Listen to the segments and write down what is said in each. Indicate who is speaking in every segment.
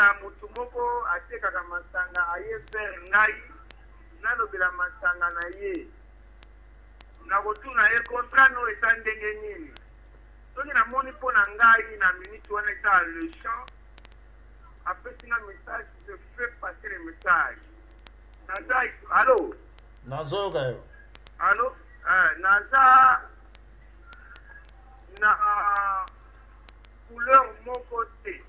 Speaker 1: Lokola motu moko atekaka masanga aye vers ngai, nalobela masanga na ye. Nakotuna ye contrat no eza ndenge nini? Soki namoni mpo na ngai na minute wana eza alechant, apesi nga message, je fais passer le message. Naza, allo?
Speaker 2: Nazoyoka yo.
Speaker 1: Allo? Naza na couleur moko te.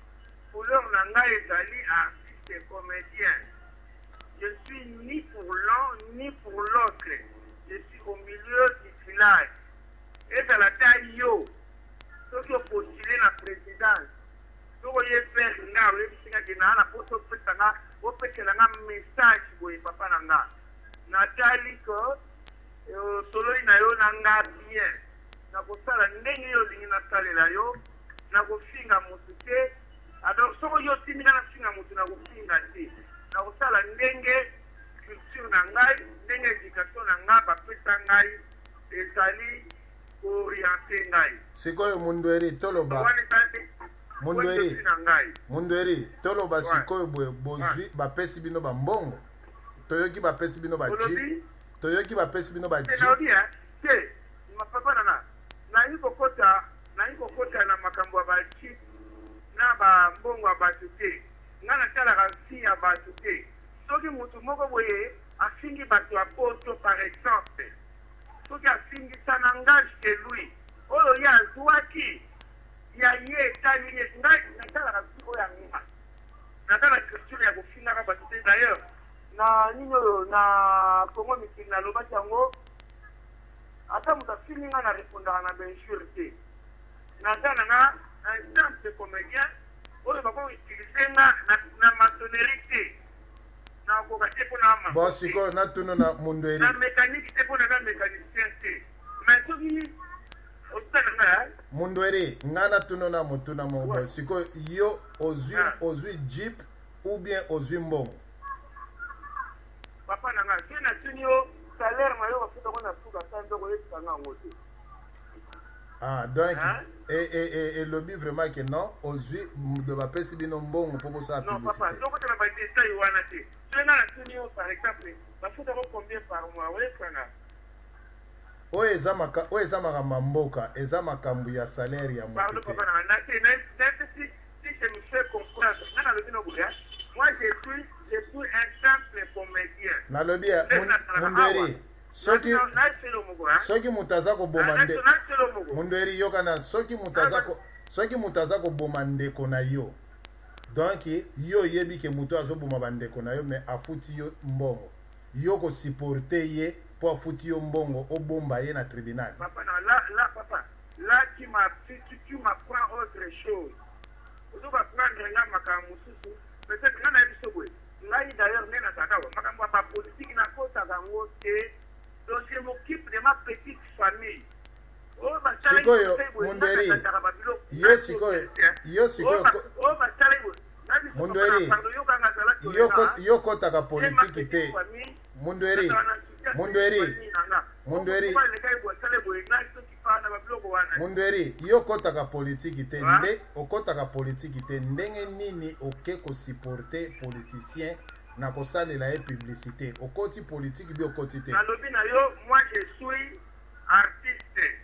Speaker 1: Couleur na ngai ezali artiste comedien. Je suis ni pour l'un ni pour l'autre. Je suis au milieu du village. Ezala ata yo soki o postuler na presidence, soki oye vers nga oyebisi nga ke naa na posa opesa nga, opesela nga message boye papa na nga. Natali que osololi na yo na nga bien. Nakosala ndenge yo olingi nasalela yo. Nakofinga mutu te. Alors soki yo otindi nga nafinga mutu, nakofinga te. Nakosala ndenge culture na ngai, ndenge education na nga bapesa ngai ezali ko orienter ngai.
Speaker 2: Sikoyo Mundweri toloba
Speaker 1: Wana ezali point de
Speaker 2: Mundweri
Speaker 1: vue na ngai.
Speaker 2: Mundweri toloba sikoyo boye bozwi bapesi bino ba mbongo, toyoki bapesi bino ba jeep,
Speaker 1: Olobi?
Speaker 2: toyoki bapesi bino ba
Speaker 1: Te
Speaker 2: jeep.
Speaker 1: nalobi hein, te papa nanga nalingi kokota nalingi kokota na makambo ya ba jeep na ba mbongo ya batu te. Nga natalaka vie ya batu te. Soki mutu moko boye afingi batu ya poto par exemple, soki afingi ça n'engage que lui. Oyo ye azuaki ya ye etali ye. Ngai natalaka vie oyo ya nga. Naza na culture ya kofingaka batu te. D'ailleurs na nini oyo na Congo mikili nalobaki yango, ata mutu afingi nga na repondaka na ba injures te. Naza na nga un simple comedien oyo bako utiliser nga na maçonnerie te. Nakoka te po na
Speaker 2: Bon
Speaker 1: maçon te.
Speaker 2: sikoyo natuna na Mundweri.
Speaker 1: Na mecanique te po naza mecanicien te. Mais soki oza na nga hein.
Speaker 2: Mundweri nga natuna na motuna moko boye sikoyo yo ozui ozui jeep ou bien ozui mbongo?
Speaker 1: Papa na nga soki natuni yo salaire na yo bafuta ngo na suka sanza okoyebisa nga yango te.
Speaker 2: Ah donc elobi vraiment que non ozui bapesi bino mbongo po bosala
Speaker 1: Non papa,
Speaker 2: publicité.
Speaker 1: tokota na ba detail wana te. Soki nga natuni yo par exemple bafutaka yo combien par mois oyebisa nga?
Speaker 2: Oyo eza maka oyo eza makambo ya mboka eza makambo ya salaire ya mutu
Speaker 1: Pardon
Speaker 2: te.
Speaker 1: papa na nga na te na na si si je me fais comprendre nga nalobi no boye moi je suis un simple comédien.
Speaker 2: Nalobi ya Mundweri soki soki moto aza koboma nde Mundweri yoka na soki moto aza ko soki moto aza koboma ndeko na yo donc yo oyebi ke moto azoboma bandeko na yo mais afuti yo mbongo yo ko supporter ye po afuti yo mbongo obomba ye na tribunal.
Speaker 1: Papa na la la papa la tu ma tu tu tu m'apprends autre chose ozo ko apprendre nga makambo mosusu peut etre nga nayebi so boye ngai d'ailleurs nde nazalaka awa makambo ya ba politique nakotaka yango te donc je m'occupe de ma petite famille oyo basalaki
Speaker 2: Sikoyo
Speaker 1: conseil boye nga
Speaker 2: Mundweri
Speaker 1: nalandaka ba biloko
Speaker 2: yo sikoyo yo sikoyo
Speaker 1: oyo basalaki boye nga biso papa na
Speaker 2: Mundweri
Speaker 1: pardon yoka nga zala
Speaker 2: yo
Speaker 1: tolera
Speaker 2: yo kotaka
Speaker 1: j'ai ma
Speaker 2: politique
Speaker 1: petite
Speaker 2: te
Speaker 1: famille
Speaker 2: Mundweri Mundweri Mundweri Mundweri yo okotaka politiki te nde okotaka politiki te ndenge nini oke ko supporter politicien na kosalela ye publicite okoti politiki bi okoti te.
Speaker 1: Nalobi na yo moi je suis artiste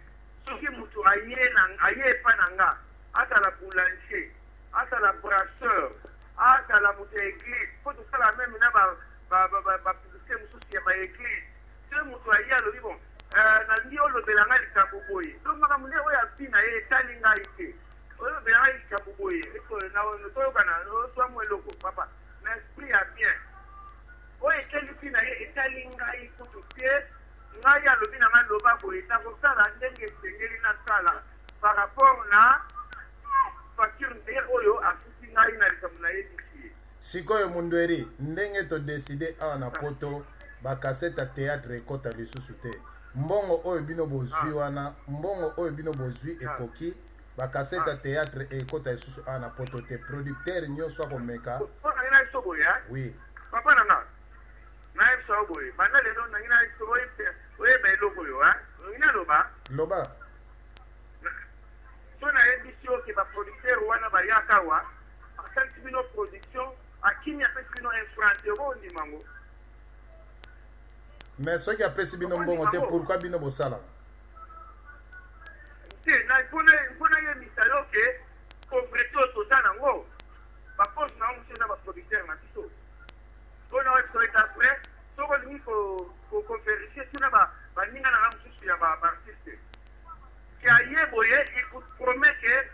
Speaker 1: soki mutu aye na aye epa na nga azala boulanger azala brasseur azala mutu ya eglise po tosala meme na ba ba ba ba publicite mususu ya ba eglise soki mutu aye alobi bon nalingi olobela ngai likambo boye donc makambo nde oyo ya vie na ye etali ngai te olobela ngai likambo boye toyokana ozwa mwa eloko papa na esprit ya bien oyo etali vie na ye etali ngai kutu te ngai alobi na ngai loba boye nakosala ndenge esengeli nasala par rapport na facture na ye oyo afuti ngai na likambo nayebisi ye.
Speaker 2: Sikoyo Mundweri, ndenge to decider awa na poto ba cassette ya theatre ekota lisusu te. Mbongo oyo bino bozui wana, mbongo oyo bino bozui ekoki? Ba cassette ya theatre ekota lisusu awa na poto te. Producteur nioso ako meka.
Speaker 1: Papa na ngai nayebisa boye hein.
Speaker 2: Oui.
Speaker 1: Papa na nga nayebisa yo boye banda lelo nangi nayebisa oyeba eloko oyo hein. Olingi naloba?
Speaker 2: Loba.
Speaker 1: Soki nayebisi yo ke ba producteur wana bayaka awa basalisi bino production. francs te, okondima yango?
Speaker 2: Mais soki apesi bino mbongo te, pourquoi bino bosalaka?
Speaker 1: Te, mpo nayebisa yo ke pauvreté oyo toza nango, baposte na yango mosusu eza baproducteur na biso. Mpo na oyebisa yo eza vrai. Soki olingi koverifie, tuna baninga na nga mosusu ya baartiste ke aye boye, il vous promet ke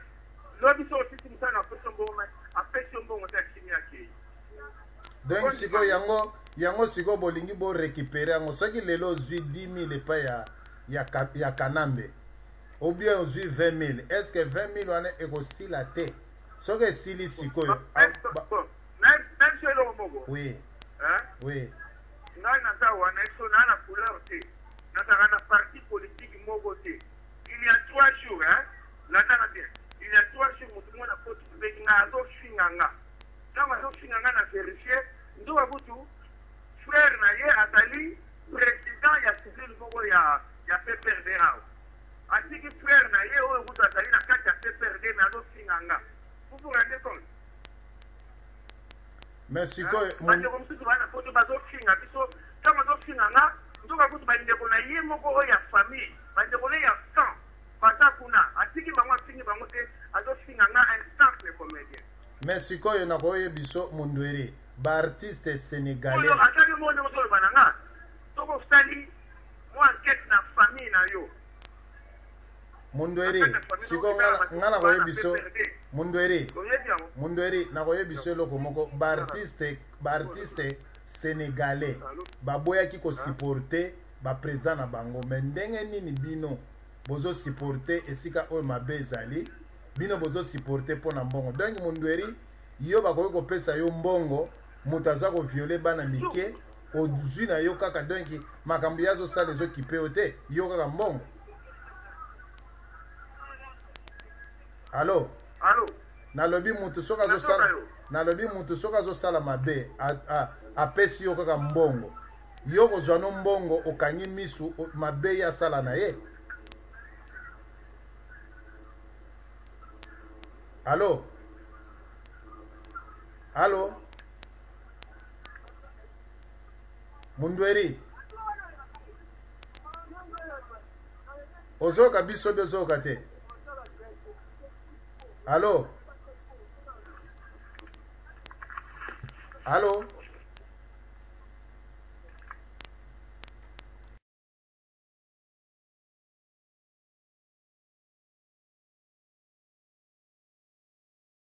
Speaker 1: lobi soki osisi mosala na apesi yo mbongo, mais apesi yo mbongo te, akimi, akei.
Speaker 2: Donc sikoyo yango sikoyo bolingi borécupere yango. Soki lelo ozwi 10 000 epai ya Kanambe ou bien ozwi 20 000, est ce que 20 000 wana ekosila te? Soki esili sikoyo?
Speaker 1: Même so eloko moko.
Speaker 2: Oui. Oui.
Speaker 1: Ngai naza wana, eso naa na couleur te, nazalaka na parti politique moko te. Il y a 3 jours, hein, landanga bien, il y a 3 jours, motu moko na koti abengi ngai, azofinga nga. Ntango azofinga nga, na vérifie, nzoka kutu frère na ye azali président ya cellule moko ya PPRD awa. Atiki frère na ye oyo kutu azali na kati ya PPRD, mais azofinga nga. Vous vous rendez compte?
Speaker 2: Mais sikoyo
Speaker 1: Bandeko mosusu baa na poto bazofinga biso. Ntango azofinga nga, nzoka kutu bandeko na ye moko oyo ya famille, bandeko na ye ya sang baza kuna, atiki bango, afingi bango te, azofinga nga, un simple comédien.
Speaker 2: Mais sikoyo nakoyebi biso, Mundweri, baartiste sénégalais
Speaker 1: Oyo atali mo ndenge ozoloba na nga, soki osali mwa enquête na famille na yo.
Speaker 2: Mundweri, sikoyo nga nakoyebi biso, Mundweri, Mundweri, nakoyebi biso eloko moko. Baartiste sénégalais baboyaki kosupporte baprésident na bango, mais ndenge nini bino bozosupporte esika oyo mabe ezali? Bino bozosupporte mpo na mbongo. Donc Mundweri, yo bakoki kopesa yo mbongo, moto aza koviole bana mike, ozwi na yo kaka. Donc makambo ye azosala ezokipe yo te, yo kaka mbongo. Allo?
Speaker 1: Allo?
Speaker 2: Nalobi mutu soki azosala, nalobi mutu soki azosala mabe, apesi yo kaka mbongo, yo kozwa no mbongo, okangi misu, mabe ye asala na ye. Allo, allo, Mundweri, ozoyoka biso? Bi ozoyoka te? Allo, allo.